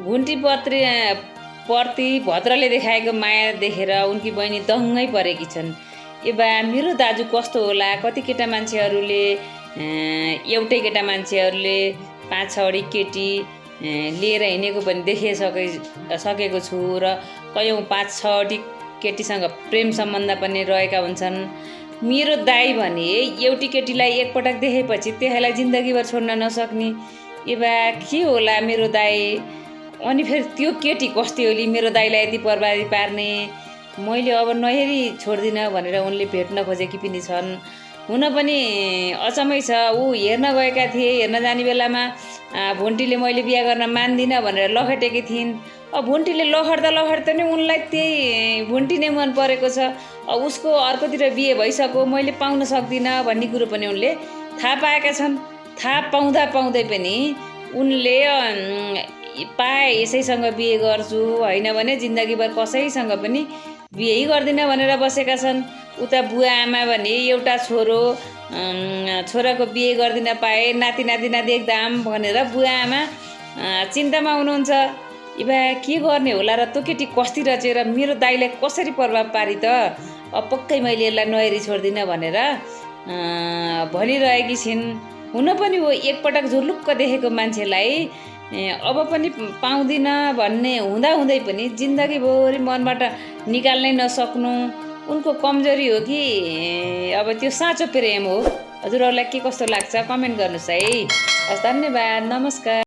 भुन्टी प्रति भद्रले देखाएको माया देखेर उनकी बहिनी दङ्गै परेकी छन्। ए बा मेरो दाजु कस्तो होला, कति केटा मान्छेहरूले एउटै केटा मान्छेहरूले 5-6 केटी लिएर हिँडेको पनि देखिसकेको छु र कयौँ 5-6 केटीसँग प्रेम सम्बन्ध पनि रहेका हुन्छन्। मेरो दाइ भने एउटी केटीलाई एकपटक देखेपछि त्यसैलाई जिन्दगीभर छोड्न नसक्ने। ए बा के होला मेरो दाइ, अनि फेरि त्यो केटी कस्तै होली मेरो दाइलाई यति बर्बादी पार्ने। मैले अब नहेरी छोड्दिनँ भनेर उनले भेट्न खोजेकी पनि छन्। हुन पनि अचम्मै छ, ऊ हेर्न गएका थिए। हेर्न जाने बेलामा भुन्टीले मैले बिहा गर्न मान्दिनँ भनेर लखेटेकी थिइन्। अब भुन्टीले लखड्दा नि उनलाई त्यही भुन्टी नै मन परेको छ। अब उसको अर्कोतिर बिहे भइसक्यो, मैले पाउन सक्दिनँ भन्ने कुरो पनि उनले थाहा पाएका छन्। थाहा पाउँदै पनि उनले पाए यसैसँग बिहे गर्छु, होइन भने जिन्दगीभर कसैसँग पनि बिहे गर्दिनँ भनेर बसेका छन्। उता बुवा आमा भने एउटा छोराको बिहे गर्दिन पाए, नाति नातिना देख्दाम भनेर बुवा आमा चिन्तामा हुनुहुन्छ। इबा के गर्ने होला र त्यो केटी कस्ती रचेर मेरो दाइलाई कसरी प्रभाव पारी त। अब पक्कै मैले यसलाई नहेरी छोड्दिनँ भनेर भनिरहेकी छिन्। हुन पनि हो, एकपटक झुलुक्क देखेको मान्छेलाई अब पनि पाउँदिन भन्ने हुँदाहुँदै पनि जिन्दगीभरि मनबाट निकाल्नै नसक्नु उनको कमजोरी हो कि अब त्यो साँचो प्रेम हो। हजुरहरूलाई के कस्तो लाग्छ कमेन्ट गर्नुहोस् है। हस्, धन्यवाद, नमस्कार।